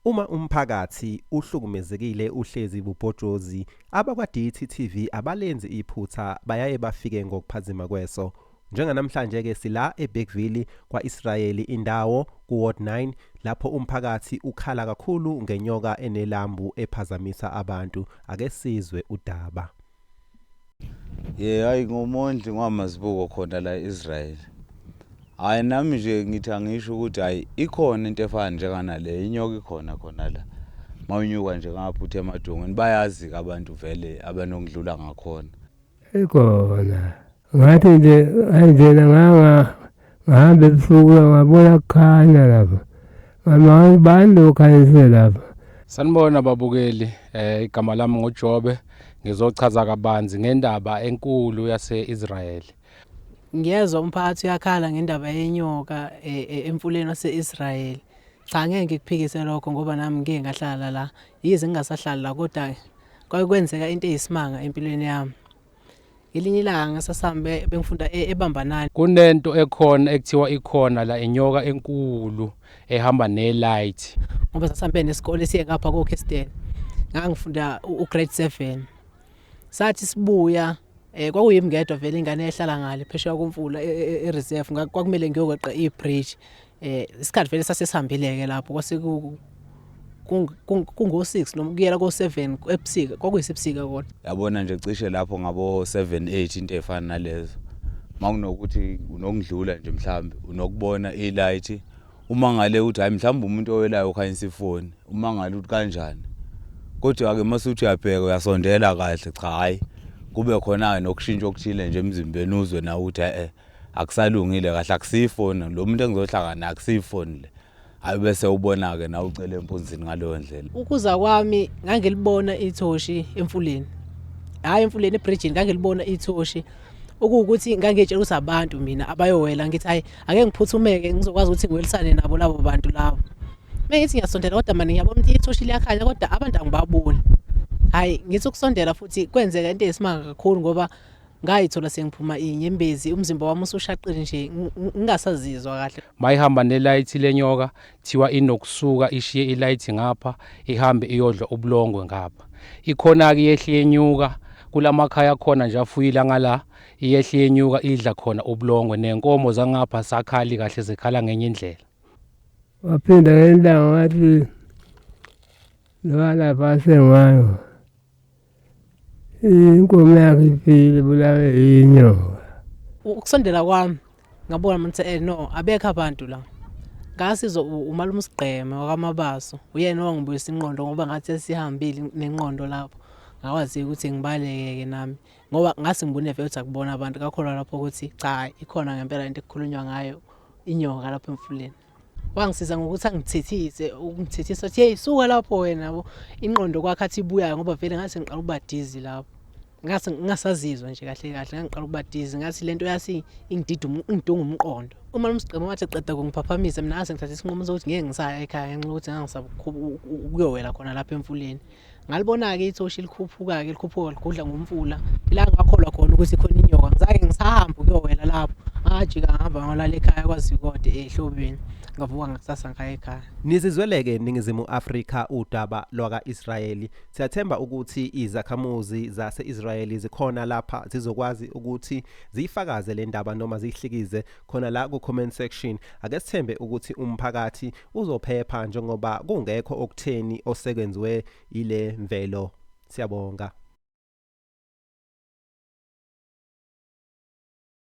Uma umphakathi uhlukumezekile uhlezi bubhojozi, abakwa-DTTV abalenzi iphutha bayaye bafike ngokuphazima kweso. Njenganamhlanje-ke sila eBergville kwa-Israyeli indawo ku-Ward 9 lapho umphakathi ukhala kakhulu ngenyoka enelambu ephazamisa abantu. Ake sizwe udaba. Ye hayi ngumondli ngwamazibuko khona la e-Israel. Hayi nami nje ngithi angisho ukuthi hayi ikhona into efana njenganale inyoka ikhona khona la. Mawunyuka nje ngapha uthi emadongweni bayazi ke abantu vele abanokudlula ngakhona. Ikhona. Ngathi nje ayindlela nganga ngahamba ebusuku ngabona kukhanya lapha. Ngama bani lo khanyise lapha. Sanibona babukeli, igama lami nguJobe, ngizochaza kabanzi ngendaba enkulu yase-Israel. Ngiyezwa umphakathi uyakhala ngendaba yenyoka emfuleni wase-Israel. Cha, ngeke ngikuphikise lokho ngoba nami ngike ngahlala la. Yize ngingasahlali la kodwa kwake kwenzeka into eyisimanga empilweni yami. Ngelinye ilanga ngasasami bengifunda eBambanani. Kunento ekhona ekuthiwa ikhona la inyoka enkulu ehamba ne-light. Ngoba sasihambe nesikole siye ngapha koKirsten. Ngangifunda u-grade 7. Sathi sibuya kwakuyimi ngedwa vele ingane ehlala ngale phesheya komfula e-reserve kwakumele ngiyokweqa i-bridge. Isikhathi vele sase sihambile-ke lapho kwase kungo-6 noma kuyela ko-7 ebusika, kwakuyisebusika kodwa. Yabona nje cishe lapho ngabo 7 8 into efana nalezo. Makunokuthi unokudlula nje mhlambe unokubona i-light uma ngale uthi hayi mhlawumbe umuntu owelayo ukhanyisa ifoni uma ngale uthi kanjani. Kodwa ke masuthi uyabheka uyasondela kahle cha hayi kube khona ke nokushintsha okuthile nje emzimbeni uzwe nawe ukuthi eh akusalungile kahle akusiyifoni lo muntu engizohlangana naye akusiyifoni le. Hayi bese ubona ke nawe ucela empunzini ngaleyo ndlela. Ukuza kwami ngangilibona ithoshi emfuleni. Hhayi emfuleni ebridgini ngangilibona ithoshi. Okuwukuthi ngangitshela ukuthi abantu mina abayowela ngithi hayi ake ngiphuthumeke ngizokwazi ukuthi ngiwelisane nabo labo bantu labo. Mengithi ngiyasondela kodwa manje ngiyabona ukuthi ithoshi liyakhanya kodwa abantu angibaboni. Hhayi ngithi ukusondela futhi kwenzeka into eyisimanga kakhulu ngoba ngayithola sengiphuma iy'nyembezi umzimba wami usushaqile nje ngingasazizwa kahle. Mayihamba nelayithi lenyoka thiwa inokusuka ishiye ilayithi ngapha ihambe iyodla ubulongwe ngapha. Ikhona-ke iyehla iyenyuka kulamakhaya akhona nje afuyile angala iyehla iyenyuka idla khona ubulongwe nenkomo zangapha sakhali kahle zikhala ngenye indlela. Waphinda ngelinye ilanga wathi lowa lapha asengayo inkomo yakhe ifile ibulawe inyoka. Ukusondela kwami ngabona manje no abekho abantu la. Ngasizwa umalume uSigqeme wakwaMabaso uyena owangibuyisa ingqondo ngoba ngathi sesihambile nenqondo lapho. Ngakwazi ukuthi ngibaleke-ke nami ngoba ngase ngibone vele ukuthi akubona abantu ngakholwa lapho ukuthi cha ikhona ngempela into ekukhulunywa ngayo inyoka lapho emfuleni. Wangisiza ngokuthi angithethise, ukungithethisa athi hey suka lapho wena yabo. Ingqondo kwakhe athi ibuyayo ngoba vele ngase ngiqala ukuba dizzy lapho. Ngase ngingasazizwa nje kahle kahle ngangiqala ukuba dizzy ngathi lento yase ingidida ingidunga umqondo. Uma uMsigqeme wathi eqeda kungiphaphamisa mina ngase ngithatha isinqumo sokuthi ngeke ngisaya ekhaya ngenxa yokuthi ngangisaba ukuyowela khona lapha emfuleni. Ngalibona-ke ithoshi likhuphuka-ke likhuphuka ligudla ngomfula ila ngakholwa khona ukuthi khona inyoka ngizange ngisahamba ukuyowela lapho ngajika ngahamba ngolala ekhaya kwaZikode ehlobeni ngavuka ngakusasa ngaya ekhaya. Nizizweleke Ningizimu Afrika udaba lwaka-Israyeli. Siyathemba ukuthi izakhamuzi zase-Israyeli zikhona lapha zizokwazi ukuthi ziyifakaze le ndaba noma ziyihlikize khona la ku-comment section. Ake sithembe ukuthi umphakathi uzophepha njengoba kungekho okutheni osekwenziwe ile mvelo. Siyabonga.